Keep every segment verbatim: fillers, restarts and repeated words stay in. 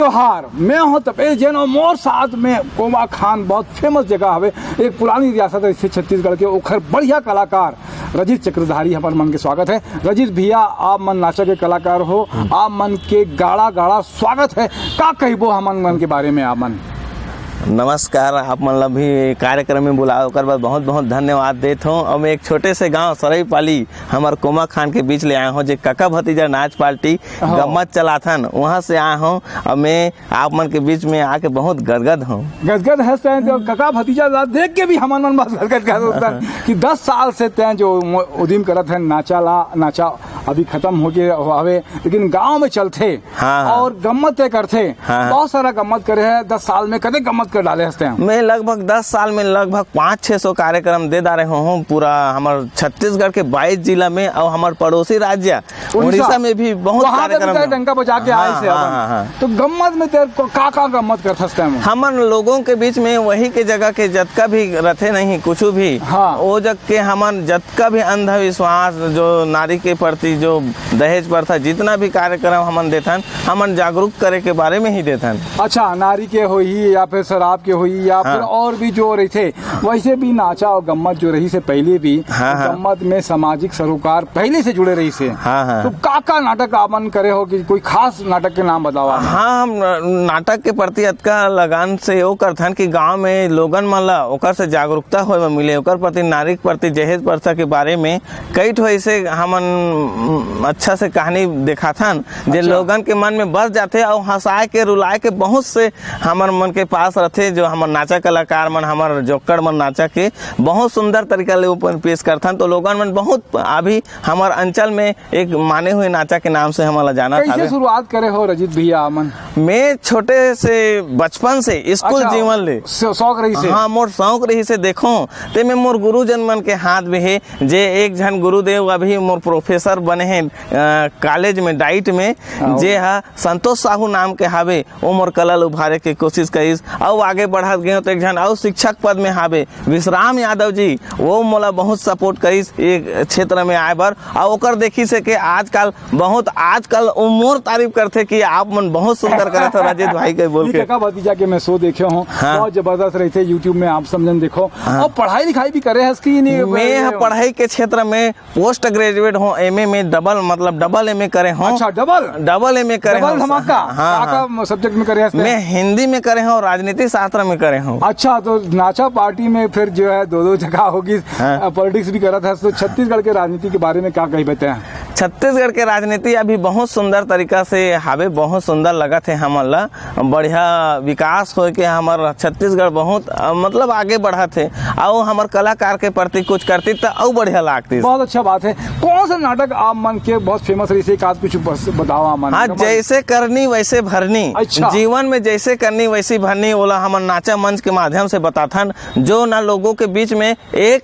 जोहार, मैं हूं तपेश जैन और मोर साथ में कोमा खान, बहुत फेमस जगह हवे, एक पुरानी रियासत है इसे छत्तीसगढ़ के, ओखर बढ़िया कलाकार रजित चक्रधारी, हमर मन के स्वागत है। रजित भैया, आप मन नाचा के कलाकार हो, आप मन के गाड़ा गाड़ा स्वागत है। का कहिबो हमन मन के बारे में आप मन? नमस्कार, आप मन ला भी कार्यक्रम में बुलाए, ओकर बर बहुत बहुत धन्यवाद देत हूँ। और मैं एक छोटे से गांव सरईपाली, हमर कोमा खान के बीच ले आए हूँ, जे कका भतीजा नाच पार्टी हाँ। गम्मत चलाथन, वहाँ से आए हूँ। और मैं आप मन के बीच में आके बहुत गदगद हूँ। गदगद हंस रहे हैं, तो कका भतीजा ला देख के भी हमन मन बस गदगद कर होता है कि दस साल से तैं जो मो-, उदिम करत है नाचा ला, नाचा अभी खत्म हो गए हवे, लेकिन गांव में चलथे हाँ, हाँ। और गम्मत तय करथे। हाँ, हाँ। बहुत सारा गम्मत करे है, दस साल में कते गम्मत कर डाले हंसते हैं? मैं लगभग दस साल में लगभग पाँच छः सौ कार्यक्रम दे डारे हूँ पूरा हमर छत्तीसगढ़ के बाईस जिला में, और हमर पड़ोसी राज्य उड़ीसा। उड़ीसा में भी बहुत वहाँ पे कार्यक्रम भी है। डंका बजा के आए हाँ, से हाँ, अपन। हाँ, हाँ। तो गम्मत में तेरे को का, का गम्मत कर सकते हैं? हमन लोगों के बीच में वही के जगह के जतका भी रथे नहीं कुछ भी, हाँ। वो जग के हमन जतका भी अंधविश्वास जो नारी के प्रति जो दहेज प्रथा जितना भी कार्यक्रम हमन देथन, हमन जागरूक करे के बारे में ही देथन। अच्छा, नारी के होई या फिर शराब के होई या हाँ। फिर और भी जो रही थे, वैसे भी नाचा और गम्मत जो रही से पहले भी, हाँ, हाँ। गम्मत में सामाजिक सरोकार पहले से जुड़े रही से। हाँ, हाँ। तो का का नाटक आपन करे हो कि कोई खास नाटक के नाम बतावा? हाँ, हम न-, नाटक के प्रति अतका लगन से वो करथन कि गांव में लोगन मन ला ओकर से जागरूकता होए में मिले, ओकर प्रति नारी के प्रति दहेज प्रथा के बारे में कई ठो ऐसे हमन, उम, अच्छा से कहानी देखाथन जे अच्छा। लोगन के मन में बस जाथे और हंसाए के रुलाए के बहुत से हमर मन के पास रथे, जो हमर नाचा कलाकार मन, हमर जोक्कड़ मन नाचा के बहुत सुंदर तरीका ले ऊपर पेश करथन। तो लोगन मन बहुत अभी हमर अंचल में एक माने हुए नाचा के नाम से हमन ला जानत कैसे हवे। शुरुआत करे हो रजित भैया हमन? मैं छोटे से बचपन से स्कूल अच्छा, जीवन ले शौ-, शौक रही से? हाँ, मोर शौक रही से देखो, ते में मोर गुरुजन मन के हाथ में है, जे एक झन गुरुदेव अभी मोर प्रोफेसर बने हैं, अ, कॉलेज में डाइट में, हाँ। जे हा संतोष साहू नाम के हावे, वो मोर कला ल उभारे के कोशिश करिस। अउ आगे बढ़त गए तो एक झन अउ शिक्षक पद में हावे विश्राम यादव जी, वो मोला बहुत सपोर्ट करिस ये क्षेत्र में आए बर। अउ ओकर देखी से के आजकल बहुत, आजकल वो मोर तारीफ करथे कि आप मन बहुत सुंदर करत हो रजित भाई के बोल ये के। कका भतीजा के मैं शो देखे हूँ, हाँ। बहुत जबरदस्त रही थे YouTube में, आप समझन देखो। हाँ। और पढ़ाई लिखाई भी करे हस कि नहीं? मैं पढ़ाई के क्षेत्र में पोस्ट ग्रेजुएट हों, एमए में डबल, मतलब डबल एमए करे हों। अच्छा, डबल? डबल एमए करे डबल हों। धमाका? हाँ, का, हाँ। का सब्जेक्ट में करे हस? मैं हिंदी में करे हों, राजनीति शास्त्र में करे हों। अच्छा, तो नाचा पार्टी में फिर जो है दो दो जगह होगी, हाँ। अ, पॉलिटिक्स भी करत हस, तो छत्तीसगढ़ के राजनीति के बारे में क्या कही बताए? छत्तीसगढ़ के राजनीति अभी बहुत सुंदर तरीका से हावे, बहुत सुंदर लगत है हमन ला। बढ़िया विकास होए के हमर छत्तीसगढ़ बहुत, अ, मतलब आगे बढ़त हे, अउ हमर कलाकार के प्रति कुछ करती त अउ बढ़िया लागती। बहुत अच्छा बात है। कौन सा नाटक आप मन के बहुत फेमस रही से, एक आध कुछ बस बताओ आप मन हाँ, के। जैसे करनी वैसे भरनी। अच्छा। जीवन में जैसे करनी वैसी भरनी, ओला हमन नाचा मंच के माध्यम से बताथन, जो ना लोगों के बीच में एक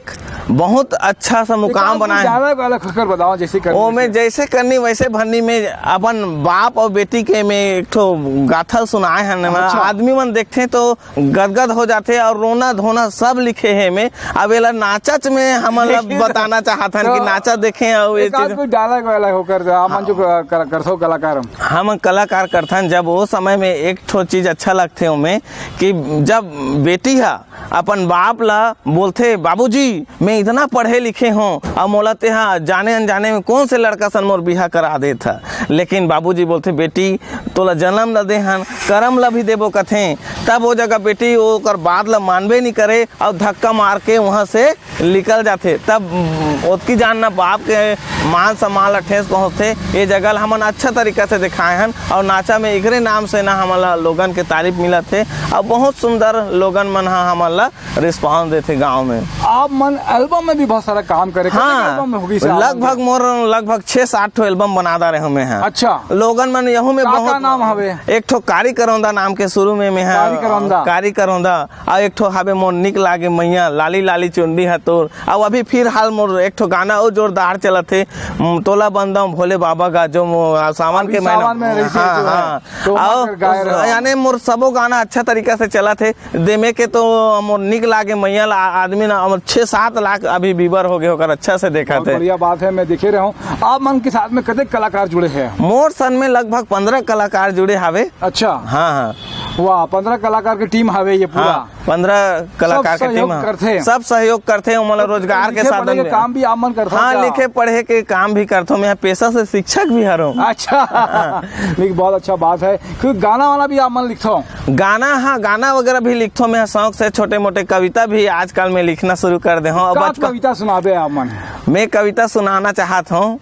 बहुत अच्छा सा मुकाम बनाए। ज्यादा वाला खुलकर बताओ, जैसे करनी ओ में वैसे। जैसे करनी वैसे भरनी में अपन बाप और बेटी के में एक ठो गाथल सुनाए हैं ना। अच्छा। आदमी मन देखते तो गदगद हो जाते और रोना धोना सब लिखे हैं में। अब एला नाचच में हम मतलब बताना चाहत हन कि तो नाचा देखें और ये एक आध चीज कोई डायलॉग वाला होकर जो आप मन जो हाँ। कर, कर, करथो कलाकार। हम कलाकार करथन, जब वो समय में एक ठो चीज अच्छा लगते ओमे कि जब बेटी हा अपन बाप ला बोलथे, "बाबूजी, मैं इतना पढ़े लिखे हों, अब मोला तेहा जाने अनजाने में कौन से लड़का सन मोर बिहा करा देत ह?" लेकिन बाबूजी बोलथे, "बेटी, तोला जन्म ल दे हन, करम ल भी देबो," कथे। तब वो जगह बेटी वो ओकर बात ल मानबे नहीं करे और धक्का मार के वहाँ से निकल जाथे। तब ओतकी जान ना बाप के मान सम्मान ला ठेस पहुँचथे। ये जगह ला हमन अच्छा तरीका से दिखाए हन और नाचा में एकरे नाम से ना हमन ला लोगन के तारीफ मिलत हे और बहुत सुंदर लोगन मन हा हमन ला रिस्पॉन्स देथे गांव में। आप मन एल्बम में भी बहुत सारा काम करे, कतने हाँ, एल्बम में होगी से आप मन लगभग के? मोर लगभग छह सात ठो एल्बम बना डारे हूँ मैं, हाँ। अच्छा। लोगन मन यहू में का, बहुत का नाम हवे? एक ठो कारी करौंदा नाम के शुरू में मैं, हाँ, कारी करौंदा। कारी करौंदा। अउ एक ठो हावे मोर निक लागे मैया, लाली लाली चुनरी ह तोर। अउ अभी फिलहाल मोर एक ठो गाना अउ जोरदार चलत हे, उम, तोला बंदम भोले बाबा का, जो मो-, आ, सावन अभी के महीना। सावन में रहिसे हाँ, जो है, हाँ। तो अउ मकर गाय रहे हो। यानी मोर सबो गाना अच्छा तरीका से चलत हे। देमे के तो मोर निक लागे मैया ला आदमी ना, मोर छह सात लाख अभी व्यूअर हो गए, ओकर अच्छा से देखत बहुत हे। बढ़िया बात है, मैं देखे रहे हूँ। आप मन के साथ में कतेक कलाकार जुड़े हे? मोर संग में लगभग पंद्रह कलाकार जुड़े हावे। अच्छा। हाँ, हाँ। वाह, पंद्रह कलाकार के टीम हावे ये पूरा। हाँ, पंद्रह कलाकार सब के टीम सहयोग हे। करथे। सब सहयोग करथे, ओमन ला रोजगार के लिखे पढ़े साधन के भी। काम भी आप मन करथो हाँ, क्या? लिखे पढ़े के काम भी करथो। मैं पेशा से शिक्षक भी हरों। अच्छा। हाँ। नहीं, बहुत अच्छा बात है, क्योंकि गाना वाना भी आप मन लिखथो। गाना, हाँ, गाना वगैरह भी लिखथो। मैं शौक से छोटे मोटे कविता भी आजकल मैं लिखना शुरू कर दे हूँ। अब का बचपन कविता सुनाबे आप मन? मैं कविता सुनाना चाहत हूँ।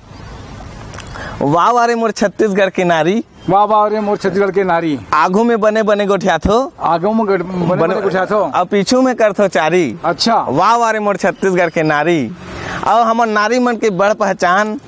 वाह वाह रे मोर छत्तीसगढ़ के नारी। वाह वाह रे मोर छत्तीसगढ़ के नारी। आगू में बने बने गोठियाथो। आगू में गट-, बने बने बने गोठियाथो। अउ पीछू में करथो चारी। अच्छा। वाह वाह रे मोर छत्तीसगढ़ के नारी। अउ हमर नारी मन के बड़ पहचान।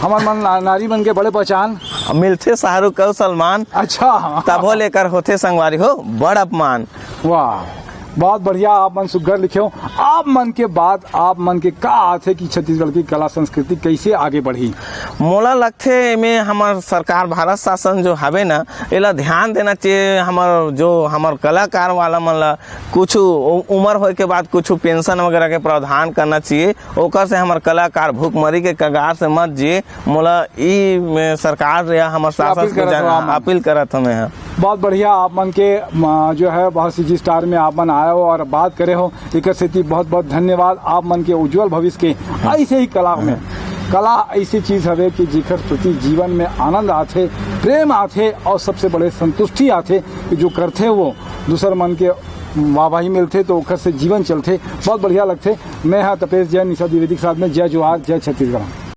हमर मन ना-, नारी मन के बड़े पहचान। मिलथे शाहरुख अउ सलमान। अच्छा। तभो लेकर होथे संगवारी हो बड़ अपमान। वाह, बहुत बढ़िया, आप मन सुग्घर लिखे हो। आप मन के बात, आप मन के का आथे कि छत्तीसगढ़ की कला संस्कृति कैसे आगे बढ़ी? मोला लगथे एमे हमर सरकार, भारत शासन जो हवे ना, एला ध्यान देना चाहिए। हमर जो हमर कलाकार वाला मन ला कुछ उ-, उम्र होए के बाद कुछ पेंशन वगैरह के प्रावधान करना चाहिए। ओकर से हमर कलाकार भूखमरी के कगार से मत जिए। मोला ई में सरकार या हमर शासन अपील से करत जाना, हवं आप मन। अपील करत हमें ह। बहुत बढ़िया, आप मन के, म, जो है, बहुत सी जी स्टार में आप मन आए हो और बात करे हो, एकर सेती बहुत बहुत धन्यवाद। आप मन के उज्जवल भविष्य के ऐसे ही कला में, कला ऐसी चीज हवे कि जेकर प्रति जीवन में आनंद आथे, प्रेम आथे और सबसे बड़े संतुष्टि आथे कि जो करथे वो दूसर मन के वाहवाही मिलथे तो ओकर से जीवन चलथे। बहुत बढ़िया लगथे। मैं हा तपेश जैन, निशा द्विवेदी के साथ में। जय जोहार, जय छत्तीसगढ़।